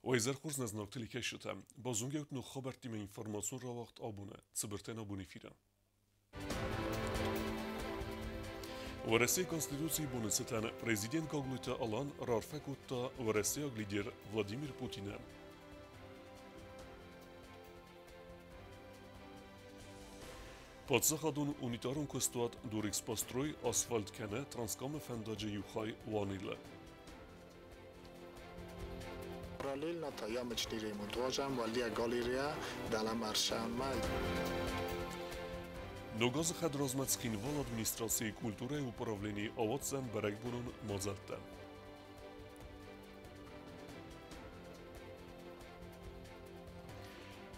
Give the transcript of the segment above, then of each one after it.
Уӕ изӕр хорз нӕ знӕгты кӕсджытӕ. Базонгӕут ног хабӕрттимӕ информацион рауагъд абоны цыбыртӕн абон эфиры. Уӕрӕсейы Конституцийы боны цытӕн президент Гаглойты Алан раарфӕ кодта уӕрӕсейаг лидер Владимир Путинӕн. Паддзахадон унитарон куыстуат Дорэкспострой асфальт кӕны Транскамы фӕндаджы иу хай Уанилы. Параллельно та ямочный ремонт уадзӕм уӕлдиаг галерея дӕлӕмӕрсӕнмӕ. Ног азы хӕдразмӕ Цхинвалы администрацийы культурӕйы управленийы ауадздзӕн бӕрӕгбонон мадзӕлттӕ.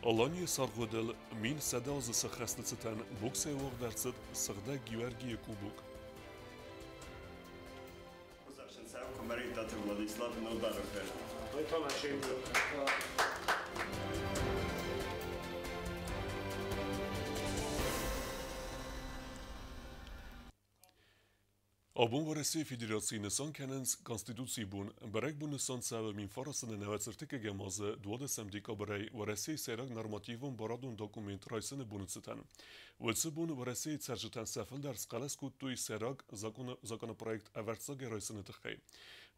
Аланийы саргъуыдыл 1100 азы сӕххӕсты цытӕн боксӕй уагъд ӕрцыд Сыгъдӕг Геуӕргийы кубок. Владислав Нодаров. Абон Уӕрӕсейы Федерацийы нысан кӕнынц Конституцийы бон. Бӕрӕгбон нысан цӕуы 1940 азы 12 декабрӕй Уӕрӕсейы сӕйраг нормативон барадон документ райсыны боны цытӕн. Уыцы бон Уӕрӕсейы цӕрджытӕн сӕ фылдӕр схъӕлӕс кодтой сӕйраг законопроект ӕвӕрццагӕй райсыны тыххӕй.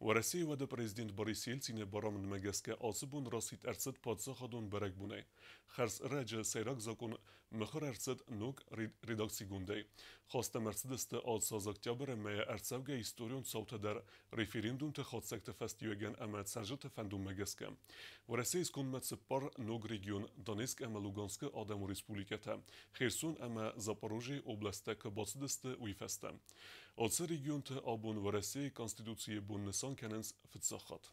Уӕрӕсейы уӕды президент Борис Ельцины барамындмӕ гӕсгӕ ацы бон расидт ӕрцыд паддзахадон бӕрӕгбонӕй. Хӕрз ӕрӕджы сӕйраг закон мыхуыр ӕрцыд ног редакцигондӕй. Хастам ӕрцыдысты ацы аз октябры мӕйӕ ӕрцӕугӕ историон цаутӕ дӕр референдумты хатдзӕгты фӕстиуӕгӕн ӕмӕ цӕрджыты фӕндонмӕ гӕсгӕ. Уӕрӕсейы скондмӕ цыппар ног регион Донецк ӕмӕ Луганскы адӕмон республикӕтӕ, Херсон ӕмӕ Запорожьейы облӕсттӕ куы бацыдысты, уый фӕстӕ. Ацы регионты абон Уӕрӕсейы Конституцийы бон нысан кӕнынц фыццаг хатт.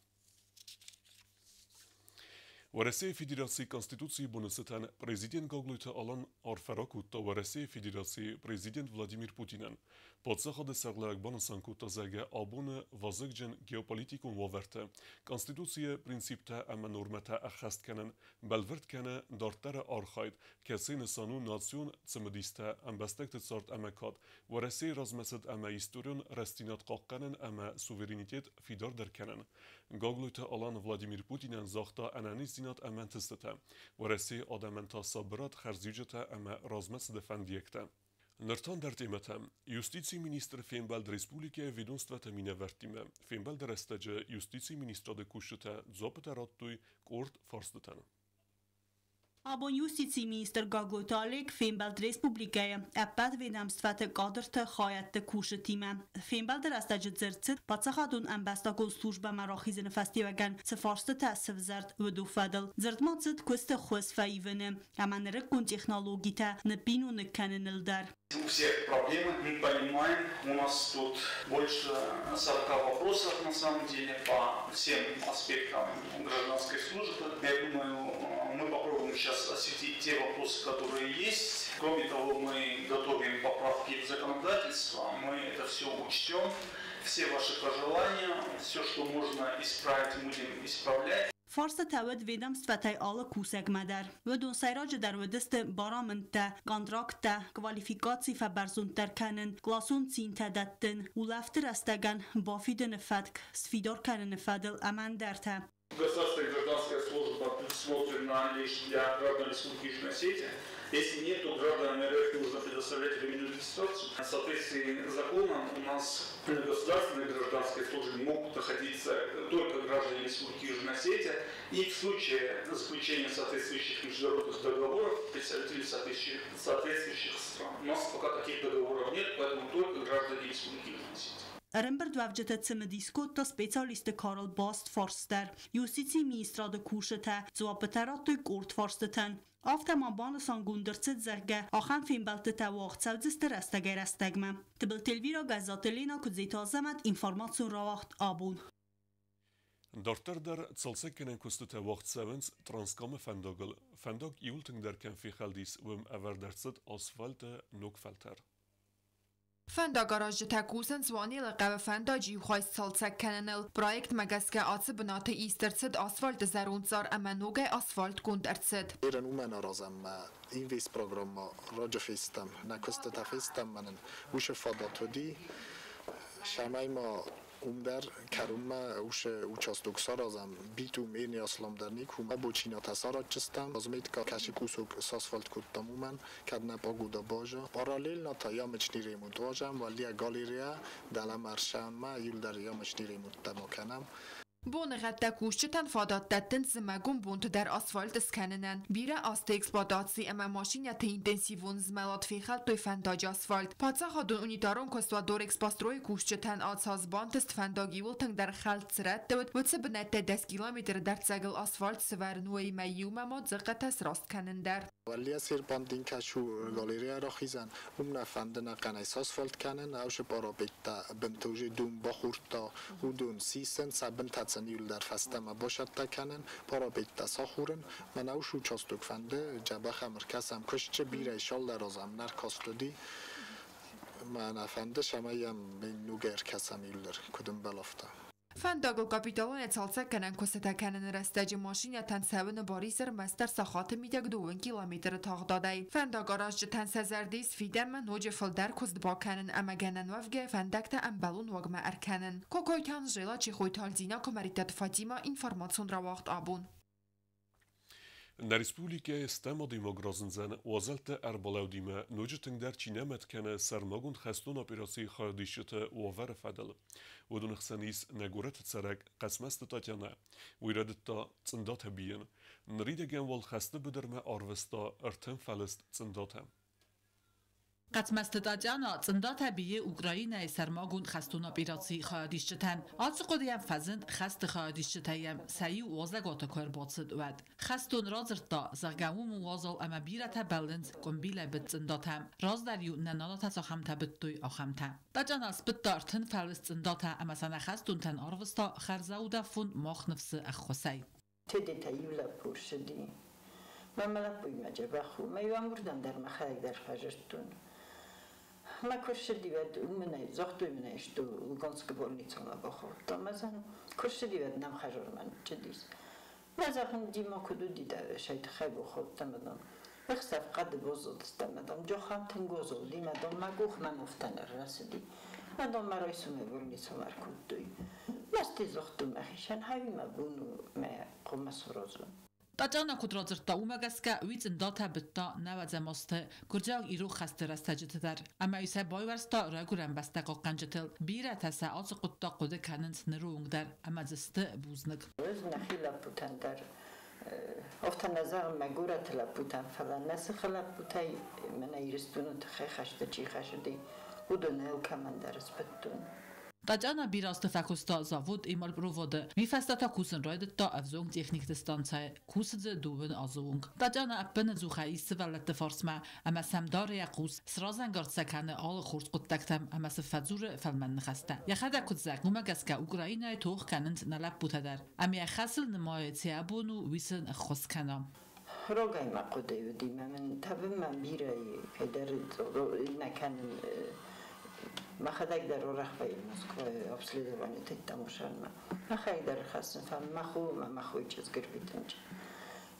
Уӕрӕсейы Федерацийы Конституцийы боны цытӕн президент Гаглойты Алан арфӕ ракодта Уӕрӕсейы Федерацийы президент Владимир Путинӕн. Паддзахады сӕргълӕууӕг банысан кодта, зӕгъгӕ, абоны вазыгджын геополитикон уавӕрты Конституцийы принциптӕ ӕмӕ нормӕтӕ ӕххӕст кӕнын бӕлвырд кӕны дарддӕры архайд, кӕцыйы нысан у национ цымыдистӕ, ӕмбӕстӕгты цард ӕмӕ кад, Уӕрӕсейы размӕцыд ӕмӕ историон рӕстдзинад хъахъхъӕнын ӕмӕ суверенитет фидардӕр кӕнын. Гаглойты Алан Владимир Путинӕн загъта ӕнӕниздзинад ӕмӕ ӕнтыстытӕ, Уӕрӕсейы адӕмӕн та сабырад, хӕрзиуджытӕ ӕмӕ размӕцыды фӕндиӕгтӕ. Ныр та ӕндӕр темӕтӕ. Юстицийы министр фембӕлд республикӕйы ведомствӕты минӕвӕрттимӕ. Фембӕлды рӕстӕджы юстицийы министрады кусджытӕ дзуаппытӕ радтой къорд фарстытӕн. Абон юстицийы министр Гаглойты Олег фембӕлд республикӕйы ӕппӕт ведомствӕты кадрты хайӕдты кусджытимӕ. Фембӕлды рӕстӕджы дзырд цыд паддзахадон ӕмбӕстагон службӕмӕ рахизыны фӕстиуӕгӕн цы фарстытӕ сывзӕрд, уыдон фӕдыл. Дзырд ма цыд куысты хуыз фӕивыны ӕмӕ нырыккон технологитӕ ныббиноныг кӕныныл дӕр. У всех проблемы, мы понимаем, у нас тут больше 40 вопросов на самом деле по всем аспектам гражданской службы. Я думаю, мы попробуем сейчас осветить те вопросы, которые есть. Кроме того, мы готовим поправки в законодательство, мы это все учтем, все ваши пожелания, все, что можно исправить, будем исправлять. Фарстытӕ уыд ведомствӕтӕй алы кусӕгмӕ дӕр. Уыдон сӕйраджыдӕр уыдысты барамындтӕ, контракттӕ, квалификаци фӕбӕрзонддӕр кӕнын, къласон цинтӕ дӕттын, улӕфты рӕстӕгӕн бафидыны фӕтк сфидар кӕныны фӕдыл ӕмӕ ӕндӕртӕ. Государственная гражданская служба предусмотрена лишь для граждан Республики Южная Осетия. Если нет, то гражданам РФ нужно предоставлять временную регистрацию. В соответствии с законом у нас на государственной гражданской службе могут находиться только граждане Республики Южная Осетия и в случае заключения соответствующих международных договоров представители соответствующих стран. У нас пока таких договоров нет, поэтому только граждане Республики Южная Осетия. Ӕрӕмбырдуӕвджытӕ цымыдис кодта специалистты Карл Баст фарст дӕр. Юстицийы министрады кусджытӕ дзуаппытӕ радтой къорд фарстытӕн. Афтӕ ма банысангонд ӕрцыд, зӕгъгӕ, ахӕм фембӕлдтытӕ уагъд цӕудзысты рӕстӕгӕй-рӕстӕгмӕ. Тыбылты Эльвира, Гӕззаты Лена, Куыдзиты Азӕмӕт, информацион рауагъд абон. Дарддӕр дӕр цалцӕггӕнӕн куыстытӕ уагъд цӕуынц Транскамы фӕндагыл. Фӕндаг иууыл тынгдӕр кӕм фехӕлдис, уым ӕвӕрд ӕрцыд асфальты ног фӕлтӕр. Фӕндагаразджытӕ кусынц Уанелы хъӕуы фӕндаджы иу хай сцалцӕг кӕныныл. Проектмӕ гӕсгӕ ацы бынаты ист ӕрцыд асфальты зӕронд цъар ӕмӕ ногӕй асфальтгонд ӕрцыд. Ерын уымӕн аразӕм мӕ инвестпрограммӕ раджы фестӕм, нӕ куыстытӕ фестӕм, мӕнӕн уыцы фадат уыди, цӕмӕй ма Умдар кӕронмӕ уыцы участок саразӕм, битум ӕрни асламдӕр никуы. Обочинатӕ саразджыстӕм, разметка кӕсы кусок сасфальт кодтам уымӕн, кӕд нӕ погода база. Параллельно та ямочный ремонт уазӕм, валлия галерея, дӕлӕмӕ ӕрсӕнмӕ, иуылдӕр ямочный ремонттӕ ма кӕнӕм. Боныгъӕдтӕ кусджытӕн фадат дӕттынц зымӕгон бонты дӕр асфальт скӕнынӕн. Бирӕ азты эксплуатаци ӕмӕ машинӕты интенсивон змӕлад фехӕлдтой фӕндаджы асфальт. Паддзахадон унитарон куыстуат Дорэкспострой-ы кусджытӕн ацы аз бантыст фӕндаг иууыл тынгдӕр хӕлд цы рӕтты уыд, уыцы бынӕттӕ 10 километры дӕрддзӕгыл асфальт сывӕрын, уыимӕ иумӕ ма дзыхъхъытӕ сраст кӕнын дӕр. Валлия серпантин кӕсы галерея рахизӕн, уым нӕ фӕнды ӕнӕхъӕнӕй сасфальт кӕнын, ӕвзы парапеттӕ бынты уже дон бахордта, уыдон сисын, сӕ бынтӕ сын иуылдӕр фӕстӕмӕ басӕттӕ кӕнын, парапеттӕ сахурын. Мӕнӕ уыцы участок фӕнды, дзӕбӕх ӕм ӕркӕсӕм, куыстджы бирӕ ис, аллӕр азӕм нӕ ркаст уыди. Мӕнӕ фӕнды, цӕмӕй йӕм ногӕй ӕркӕсӕм иуылдӕр, куыд ӕмбӕлы, афтӕ. Фӕндагыл капиталонӕй цалцӕггӕнӕн куыстытӕ кӕныны рӕстӕджы машинӕтӕн цӕуыны бар ис ӕрмӕстдӕр сахаты мидӕг 2 километры тагъдадӕй. Фӕндагаразджытӕн сӕ зӕрды ис фидӕнмӕ ноджы фылдӕр куыст бакӕнын ӕмӕ гӕнӕнуӕвгӕ фӕндӕгтӕ ӕмбӕлон уагмӕ ӕркӕнын. Кокойты Анжела, Чехойты Альдина, Куымӕридтаты Фатима, информацион рауагъд абон. Нӕ республикӕйы стӕм адӕймаг разындзӕн уазӕлтты ӕрбалӕудимӕ ноджы тынгдӕр чи нӕ мӕт кӕны сӕрмагонд хӕстон операцийы хайадисджыты уавӕры фӕдыл. Уыдоны хсӕн ис нӕ горӕты цӕрӕг Хъӕцмӕзты Татьянӕ. Уый райдыдта цъындатӕ бийын. Ныридӕгӕн уал хӕсты быдырмӕ арвыста 30 фӕлыст цъындатӕ. Хъӕцмӕзты Татьяна цъындатӕ бийы Украинӕйы сӕрмагонд хӕстон операцийы хайадисджытӕн. Ацы хъуыдыйӕн фӕзынд хӕсты хайадисджытӕй йӕм сӕ иу уазӕгуаты куы ӕрбацыд, уӕд. Хӕстон радзырдта, зӕгъгӕ, уым у уазал ӕмӕ бирӕтӕ бӕллынц къуымбилӕй быд цъындатӕм. Раздӕр-иу нӕ нанатӕ цахӕмтӕ быдтой, ахӕмтӕ. Татьяна сбыдта 30 фӕлыст цъындатӕ ӕмӕ сӕ нӕ хӕстонтӕн арвыста хӕрзаудӕн фонд Мах ныфсы ӕххуысӕй. Тедетӕ иу лӕппу ссыди. Мӕ лӕппуимӕ дзӕбӕх у. Мӕ иу ӕмбырдӕн дӕр мӕхӕдӕг дӕр фӕзырдтон. Мӕ куы ссыди, уӕд уымӕн ӕй загътой мын ӕй, что Луганскы больницӕмӕ бахаудта. Мӕ зӕгъын, куы ссыди, уӕд нӕм хӕзормӕ ныццыдис. Мӕ зӕгъын, Дима куыд уыди, дӕ сӕй тыххӕй бахаудта, мӕ дам. Ӕхсӕв хъӕды баззадыстӕм, мӕ дам, Джохан тынг озылди, мӕ дам, мӕ къух мӕм афтӕ ныррӕсыди. Мӕ дам, мӕ райсомӕй больницӕмӕ ӕркодтой. Мӕсти загътон мӕхицӕн, хӕви мӕ бон у мӕ хъуамӕ саразон. Татьяна куыд радзырдта, уымӕ гӕсгӕ уый цъындатӕ быдта 90 азты гуырдзиаг ирон хӕсты рӕстӕджыты дӕр. Ӕмӕ-иу сӕ байуӕрста райгуырӕн бӕстӕ хъахъхъӕнджытыл. Бирӕтӕ сӕ ацы хъуыддаг хъуыды кӕнынц ныры онг дӕр ӕмӕ дзы сты бузныг. Ӕз нӕхи лӕппутӕн дӕр, афтӕ нӕ зӕгъын мӕ горӕты лӕппутӕн, фӕлӕ нӕ сыхы лӕппутӕй мӕнӕ Ирыстоны тыххӕй хӕсты чи хӕсыди, уыдоны алкӕмӕн дӕр сбыдтон. Татьяна бирӕ азты фӕкуыста завод Эмальпроводы. Уый фӕстӕ та кусын райдыдта ӕвзонг техникты станцӕйы. Кусы дзы 2 азы онг. Татьяна ӕппынӕдзухӕй ис сывӕллӕтты фарсмӕ ӕмӕ сӕм дары йӕ хъус, сразӕнгард сӕ кӕны алы хорз хъуыддӕгтӕм ӕмӕ сын фӕдзуры фӕлмӕн ныхӕстӕ. Йӕхӕдӕг куыд зӕгъы, уымӕ гӕсгӕ Украинӕйы тох кӕнынц нӕ лӕппутӕ дӕр. Ӕмӕ йӕ хӕсыл нымайы, цы йӕ бон у, уый сын ӕххуыс кӕна. Рогӕй мӕ хъуыды уыди, мӕ мын тӕбынмӕ бирӕ кӕйдӕр нӕ кӕнын. Мӕхӕдӕг дӕр арӕх вӕййын Москвайы обследование тедтӕм усӕнмӕ. Мӕхӕдӕг дӕр хӕссын фӕн мӕ хо ӕмӕ мӕ хойы чызг ӕрвитынчы.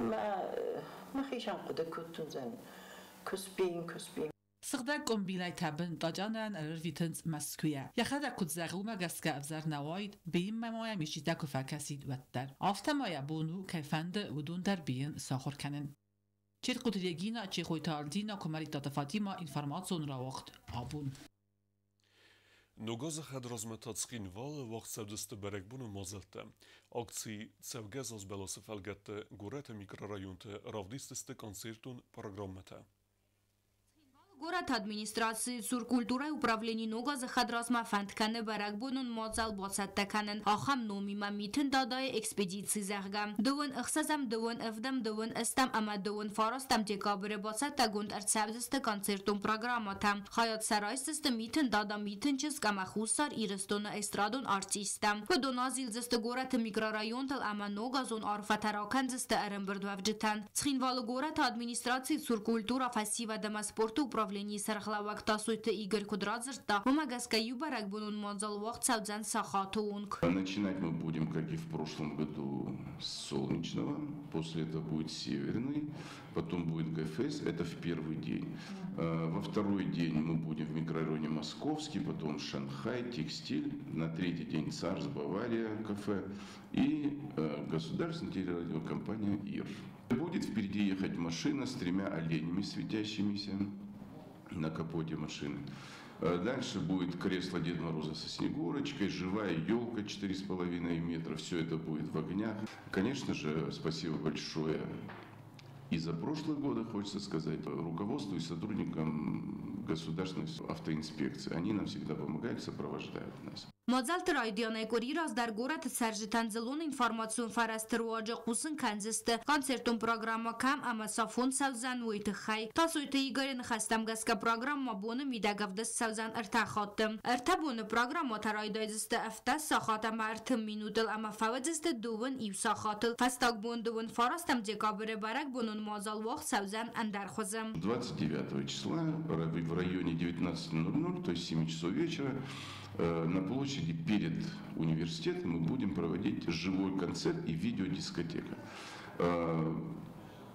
Мӕ мӕхицӕн хъуыды кодтон зӕн, куы сбийын, куы сбийын. Сыгъдӕг къуымбилӕй тӕбын Татьянӕйӕн ӕрӕрвитынц Мӕскуыйӕ. Йӕхӕдӕг куыд зӕгъы, уымӕ гӕсгӕ ӕвзӕр нӕ уаид, бийынмӕ ма йӕм исчитӕ куы фӕкӕсид, уӕддӕр. Афтӕ ма йӕ бон у, кӕй фӕнды, уыдон дӕр бийын сахуыр кӕнын. Черкъуты Регина, Чехойты Альдина, Куымӕридтаты Фатима, информацион рауагъд абон. Ног азы хӕдразмӕ та Цхинвалы уагъд цӕудзысты бӕрӕгбоны мадзӕлттӕ. Акци «Цӕугӕ зазбӕласы» фӕлгӕтты горӕты микрорайонты равдисдзысты концертон программӕтӕ. Горӕты администрацийы цур культурӕйы управлени ног азы хӕдразмӕ фӕнд кӕны бӕрӕгбонон мадзал бацӕттӕ кӕнын ахӕм номимӕ Митын Дадайы экспедици, зӕгъгӕ. 26, 27, 28 ӕмӕ 29 декабры бацӕттӕгонд ӕрцӕудзысты концертон программӕтӕ. Хайад сӕ райсдзысты Митын Дада, Митын чызг ӕмӕ Хуссар Ирыстоны эстрадон артисттӕ. Уыдон азилдзысты горӕты микрорайонтыл ӕмӕ ногазон арфӕтӕ ракӕндзысты ӕрӕмбырдуӕвджытӕн. Цхинвалы горӕты администрацийы цур культурӕ, фӕсивӕд ӕмӕ спорты управлени управленийы сӕргълӕууӕг Тасойты Игорь куыд радзырдта, уымӕ гӕсгӕ иу бӕрӕгбонон мадзал уагъд цӕудзӕн сахаты онг. Начинать мы будем, как и в прошлом году, с Солнечного, после этого будет Северный, потом будет ГФС, это в первый день. Во второй день мы будем в микрорайоне Московский, потом Шанхай, Текстиль, на третий день Царс, Бавария, кафе и государственная телерадиокомпания «Ир». Будет впереди ехать машина с 3 оленями светящимися на капоте машины. Дальше будет кресло Деда Мороза со Снегурочкой, живая елка 4,5 метра. Все это будет в огнях. Конечно же, спасибо большое и за прошлые годы, хочется сказать, руководству и сотрудникам государственной автоинспекции. Они нам всегда помогают, сопровождают нас. Мадзалты райдианӕй къуыри раздӕр горӕты цӕрджытӕн дзыллон информацион фӕрӕзты руаджы хъусын кӕндзысты концертон программӕ кӕм ӕмӕ цафон цӕудзӕн, уый тыххӕй. Тасойты Игоры ныхӕстӕм гӕсгӕ программӕ боны мидӕг ӕвдыст цӕудзӕн 3 хатты. 3 боны программӕтӕ райдайдзысты 7 сахат ӕмӕ 30 минутыл ӕмӕ фӕуыдзысты 21 сахатыл. Фӕстаг бон 29 декабры бӕрӕгбонон мадзал уагъд цӕудзӕн ӕндӕр хуызы. 29 числа в районе 19:00, то есть 7 часов вечера, на площади перед университетом мы будем проводить живой концерт и видеодискотека.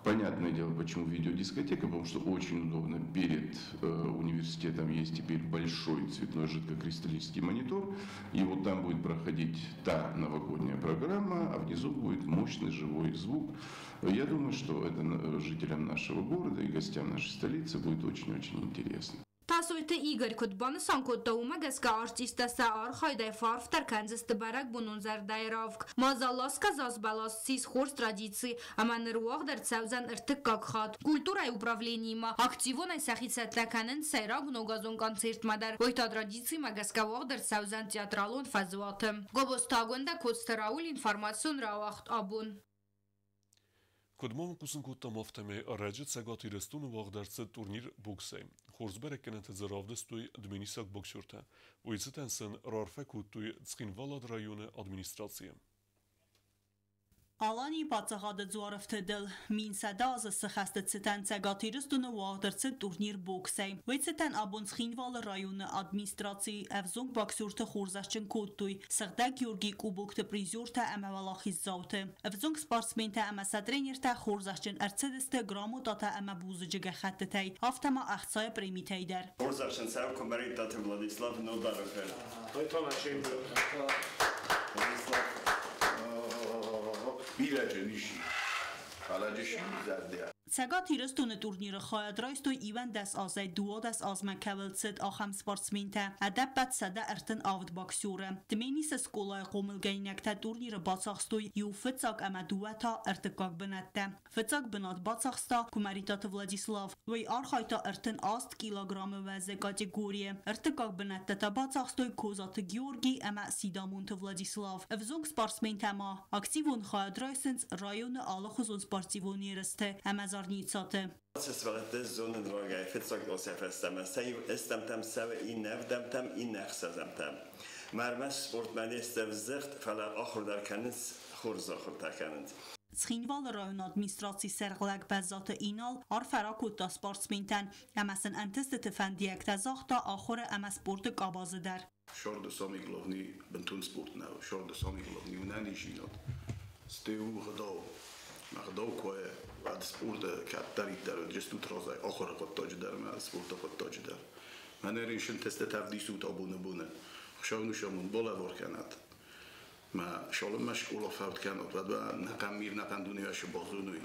Понятное дело, почему видеодискотека, потому что очень удобно. Перед университетом есть теперь большой цветной жидкокристаллический монитор, и вот там будет проходить та новогодняя программа, а внизу будет мощный живой звук. Я думаю, что это жителям нашего города и гостям нашей столицы будет очень-очень интересно. Тасойты Игорь куыд банысан кодта, уымӕ гӕсгӕ артисттӕ сӕ архайдӕй фӕарфдӕр кӕндзысты бӕрӕгбонон зӕрдӕйы равг. Мадзал Ласка зазбӕлас ссис хорз традици ӕмӕ ныр уагъд ӕрцӕудзӕн ӕртыккаг хатт. Культурӕйы управлениимӕ активонӕй сӕхи цӕттӕ кӕнынц сӕйраг ногазон концертмӕ дӕр. Уый та традицимӕ гӕсгӕ уагъд ӕрцӕудзӕн театралон фӕзуаты. Гобозты Агуындӕ, Коцты Рауль, информацион рауагъд «Абон». Куыд ма хъусын кодтам, афтӕмӕй ӕрӕджы Цӕгат Ирыстоны уагъд ӕрцыд турнир боксӕй. Хорз бӕрӕггӕнӕнтӕ дзы равдыстой дменисаг боксертӕ. Уый цытӕн сын раарфӕ кодтой Цхинвалы районы администрацийы. Аланийы паддзахады дзуарӕфтыдыл 1100 азы сыхӕсты цытӕн Цӕгат Ирыстоны уагъд ӕрцыд турнир боксӕй. Уый цытӕн абон Цхинвалы районы администрацийы ӕвзонг боксерты хорзӕхджын кодтой Сыгъдӕг Георгийы кубокты призертӕ ӕмӕ уӕлахиздзауты. Ӕвзонг спортсментӕ ӕмӕ сӕ тренертӕ хорзӕхджын ӕрцыдысты грамотатӕ ӕмӕ бузныджы гӕххӕттытӕй, афтӕ ма ӕхцайы премитӕй дӕр. Хорзӕхджын цӕуы Куымӕридтаты Владислав Нодары фырт. Владислав. Цӕгат Ирыстоны турниры хайад райстой 11 азӕй 12 азмӕ кӕуыл цыд, ахӕм спортсментӕ. Ӕдӕппӕт 137 боксеры. Дменисы скъолайы хъомылгӕнинӕгтӕ турниры бацахстой иу фыццаг ӕмӕ дыууӕ та ӕртыккаг бынӕттӕ. Фыццаг бынат бацахста Куымӕридтаты Владислав. Уый архайдта 38 килограммы уӕзы категорийы. Ӕртыккаг бынӕттӕ та бацахстой Козаты Георгий ӕмӕ Сидамонты Владислав. Ӕвзонг спортсментӕ ма активон хайад райсынц районы алыхуызон спортивон ерысты ӕмӕ зарницаты. Цхинвалы районы администрацийы сӕргълӕг Бӕззаты Инал арфӕ ракодта спортсментӕн ӕмӕ сын ӕнтыстыты фӕндиӕгтӕ загъта ахуыры ӕмӕ спорты къабазы дӕр. Шорды самый главный бынтон спорт нӕу, шорды самый главный унӕнизинад. Сты у гъдау. Мӕгъдау куы уӕд спорты кӕддӕриддӕр уыдыстут разӕй ахуыры хъуыддаджы дӕр ӕмӕ спорты хъуыддаджы дӕр. Мӕнӕ рынчын тестытӕ ӕвдисут абоны боны. Хуыцау нысамон балӕвар кӕнӕд. Мӕ шалынмӕ скъола фӕуд кӕнат, уӕд уӕ нӕхъӕн мир, нӕхъӕн дунейы базоной.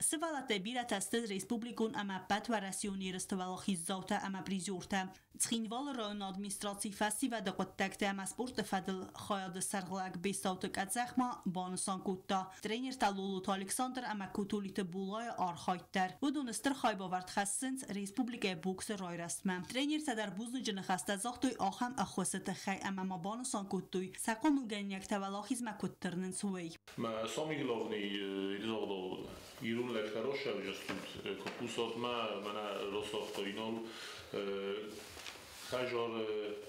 Сывӕллӕттӕй бирӕтӕ сты республикон ӕмӕ ӕппӕтуӕрӕсеон ерысты уӕлахиздзаутӕ ӕмӕ призертӕ. Цхинвалы районы администрацийы фӕсивӕды хъуыддӕгтӕ ӕмӕ спорты фӕдыл хайады сӕргълӕг Бестауты Къӕдзӕх ма банысан кодта. Тренертӕ Лолоты Александр ӕмӕ Котолиты Булайы архайд дӕр. Уыдон стыр хайбавӕрд хӕссынц республикӕйы боксы райрӕзтмӕ. Тренертӕ дӕр бузныджы ныхӕстӕ загътой ахӕм ӕххуысы тыххӕй ӕмӕ ма банысан кодтой, сӕ хъомылгӕнинӕгтӕ уӕлахизмӕ куыд тырнынц, уый. Самый главный ирон лӕгтӕ расӕвзӕрстут куы мӕнӕ расагъта Инал хӕзар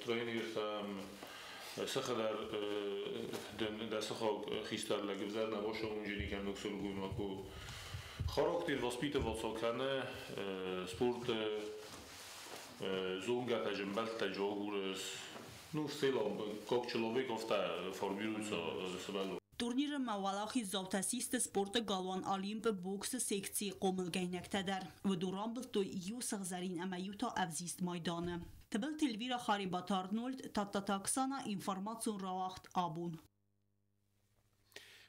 тренертӕм сыхӕдӕр дӕ сыхаг хистӕр лӕг ӕвзӕр нӕ башагунджини кӕм ног сылгоймаг ку Характер воспитываться кӕны спорты зонгӕтӕ, ӕмбӕлттӕ агурыс. Ну, в целом, как человек формируется сывӕллон. Турниры ма уӕлахиздзаутӕ систы спорты галуан Олимп-ы боксы секцийы хъомылгӕнинӕгтӕ дӕр. Уыдон рамбылдтой иу сыгъзӕрин ӕмӕ иу та ӕвзист майданы. Тыбылты Эльвира, Харебаты Арнольд, Тадтаты Оксана, информацион рауагъд «Абон».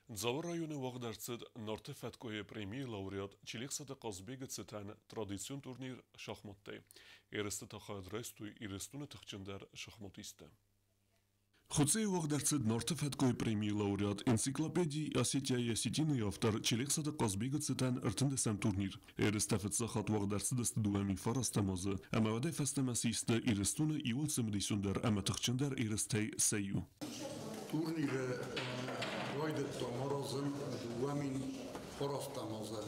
Дзауы районы уагъд ӕрцыд Нарты фӕткъуыйы премийы лауреат Чилӕхсаты Хъазбегы цытӕн традицион турнир шахматтӕй. Ерысты та хайад райстой Ирыстоны тыхджындӕр шахматисттӕ. Хуыцъейы уагъд ӕрцыд Нарты фӕткъуыйы премийы лауреат, энциклопеди «Осетия и осетины» автор Чилӕхсаты Хъазбегы цытӕн 13-ӕм турнир. Ерыстӕ фыццаг хатт уагъд ӕрцыдысты 2009 азы, ӕмӕ уӕдӕй фӕстӕмӕ систы Ирыстоны иууыл цымыдисондӕр ӕмӕ тыхджындӕр ерыстӕй сӕ иу. Турниры райдыдтам аразын 2009 азы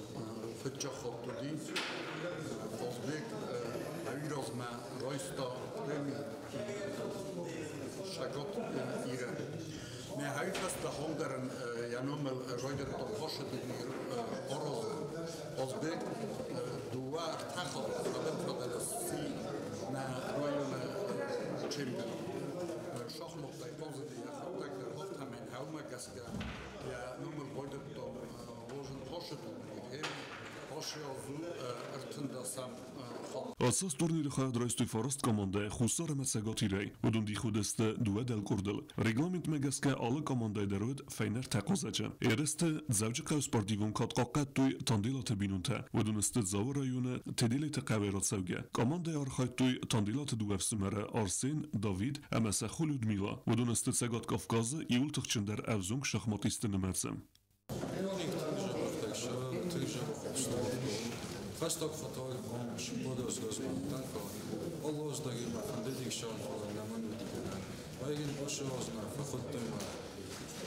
фыццаг хатт уыди. Хъазбег ӕвиразмӕ райста преми Цӕгат Иры. Мӕ хӕйфӕстӕ хондӕрӕн йӕ номыл райдыдтам хъашы турнир аразын. Хъазбег дыууӕ-ӕртӕ хатты фӕдыл-фӕдыл сси нӕ районы чемпион. Шахматтӕй хъазыди йӕхӕдӕг дӕр, афтӕмӕй хъӕумӕ гӕсгӕ йӕ номыл райдыдтам уазын хъашы турнир. Хъашы аз у 13-ӕм хатт. Ацы турниры хайад райстой фараст командӕ Хуссар ӕмӕ Цӕгат Ирӕй. Уыдон дих уыдысты дыууӕ дӕлкъордыл. Регламентмӕ гӕсгӕ алы командӕйы дӕр уыд фӕйнӕ ӕртӕ хъазӕджы. Ерысты Дзӕуджыхъӕуы спортивон кад хъахъхъӕдтой Танделаты бинонтӕ. Уыдон сты Дзауы районы Теделеты хъӕуӕй рацӕугӕ. Командӕйы архайдтой Танделаты дыууӕ ӕфсымӕры Арсен, Давид ӕмӕ сӕ хо Людмила. Уыдон сты Цӕгат Кавказы иууыл тыхджындӕр ӕвзонг шахматистты нымӕцы. Фӕстаг хатт сподозгӕзмӕ алы аз дӕр мӕ фӕндыди ссарын, фӕлӕ нӕ мӕн уыди гӕнӕн. Вӕййын ацы аз нӕ фӕхуыдтой мӕ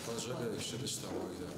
хъазӕгӕй ссыдыстӕм уырдӕм.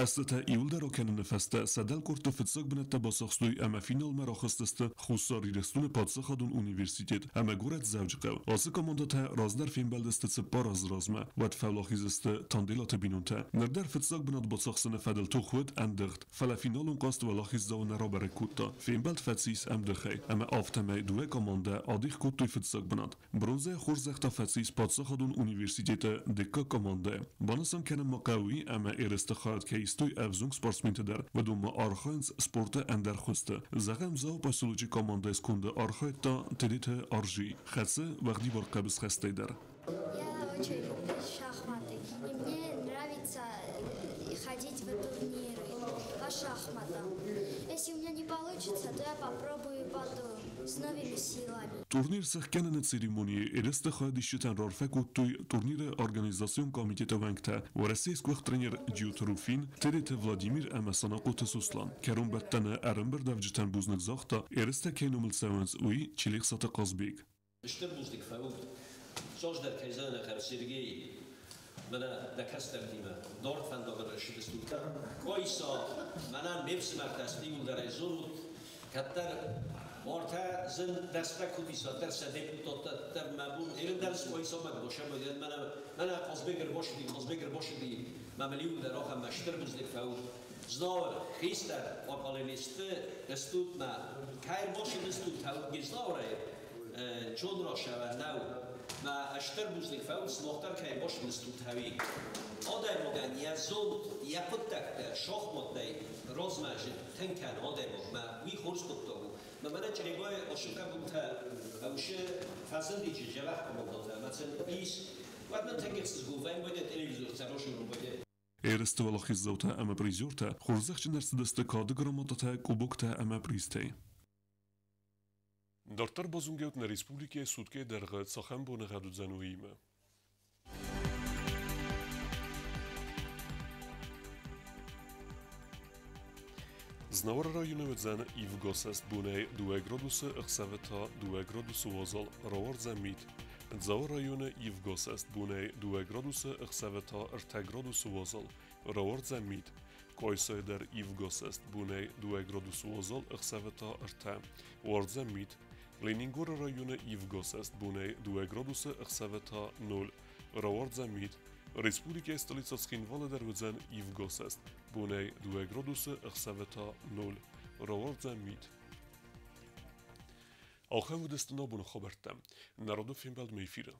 Хъӕзтытӕ иуылдӕр акӕныны фӕстӕ сӕ дӕлкъордты фыццаг бынӕттӕ бацахстой ӕмӕ финалмӕ рахызтысты Хуссар Ирыстоны паддзахадон университет ӕмӕ горӕт Дзӕуджыхъӕу. Ацы командӕтӕ раздӕр фембӕлдысты 4 азы размӕ, уӕд фӕуӕлахиз сты Танделаты бинонтӕ. Ныр дӕр фыццаг бынат бацахсыны фӕдыл тох уыд ӕндыгъд, фӕлӕ финалон хъазт уӕлахиздзауы нӕ рабӕрӕг кодта. Фембӕлд фӕцис ӕмдыхӕй, ӕмӕ афтӕмӕй дыууӕ командӕ адих кодтой фыццаг бынат. Бронзӕйы хорзӕх та фӕцис паддзахадон университеты дыккаг командӕ. Банысан кӕнын ма хъӕуы, ӕмӕ ерысты хайад кӕй истой ӕвзонг спортсментӕ дӕр, уыдон ма архайынц спорты ӕндӕр хуызты. Зӕгъӕм, Дзауы поселочы командӕйы сконды архайдта Тедеты Аржи, хӕцы уӕгъдибар хъӕбысхӕстӕй дӕр. Я очень люблю шахматы, и мне нравится ходить в турниры по шахматам. Если у меня не получится, то я попробую потом с новыми силами. Турнир сӕхгӕныны церемонийы ерысты хайадисджытӕн раарфӕ кодтой турниры организацион комитеты уӕнгтӕ, Уӕрӕсейы сгуыхт тренер Джиоты Руфин, Тереты Владимир ӕмӕ Санахъоты Сослан. Кӕронбӕттӕны ӕрӕмбырдуӕвджытӕн бузныг загъта, ерыстӕ кӕй номыл цӕуынц, уый Чилӕхсаты Хъазбег. Стыр бузныг фӕут, раздӕр кӕй зӕгъын Сергей, мӕнӕ нӕ кӕстӕртимӕ дард фӕндагыл ссыдыстут. Къоиса, мӕнӕн ме фсымӕртӕ сты иуылдӕрӕй зонут, кӕддӕр Мартӕ зын рӕстӕг куыд ис, уӕддӕр сӕ депутаттӕ дӕр мӕ бон ирын дӕр Къоисамӕ босӕмӕ, мӕнӕ мӕнӕ Хъазбег ӕрбасыди, Хъазбег ӕрбасыди, мӕ мыл иуылдӕр ахӕм мӕ стыр бузныг фӕут. Знауыр хистӕр поколенисты стут мӕ кӕй ӕрбасыдыстут фӕут Знауырӕй, чон рашӕвӕн нӕу. Мӕ стыр бузныг фӕут, сымах дӕр кӕй ӕрбасыдыстут хӕуи. Адӕймагӕн йӕ зонд, йӕ хъуыддӕгтӕ шахматтӕй размӕ тынг кӕны адӕймаг, мӕ уый хорз хъуыддаг у. Мӕ мӕнӕ Чъребайы ошыкъӕбултӕ ушы фӕзындиджы дзӕбӕх командӕтӕ, мӕ сын ис, уӕд мын тынг ӕхсызгон вӕййы, байдӕ телевизор цӕрашурын байдӕ. Ерысты уӕлахиздзаутӕ ӕмӕ призертӕ хорзӕхджын ӕрцыдысты кады грамотатӕ, кубоктӕ ӕмӕ призтӕй. Дарддӕр базонгӕут нӕ республикӕйы суткӕйы дӕргъы цахӕм боныгъӕд уыдзӕн, уыимӕ. Знауыры районы уыдзӕн ивгӕсӕст бонӕй 2 градусы, ӕхсӕвы та 2 градусы уазал, рауардзӕн мит. Дзауы районы ивгӕсӕст бонӕй 2 градусы, ӕхсӕвы та 3 градусы уазал, рауардзӕн мит. Къуайсайы дӕр ивгӕ сӕст, бонӕй 2 градусы уазал, ӕхсӕвы та 3. Уардзӕн мит. Ленингоры районы ивгӕ сӕст, бонӕй 2 градусы, ӕхсӕвы та 0. Рауардзӕн мит. Республикӕйы столицӕ Цхинвалы дӕр уыдзӕн ивгӕ сӕст, бонӕй 2 градусы, ӕхсӕвы та 0. Рауардзӕн мит. Ахӕм уыдысты нӕ абоны хабӕрттӕ. Народы фембӕлдмӕ эфиры.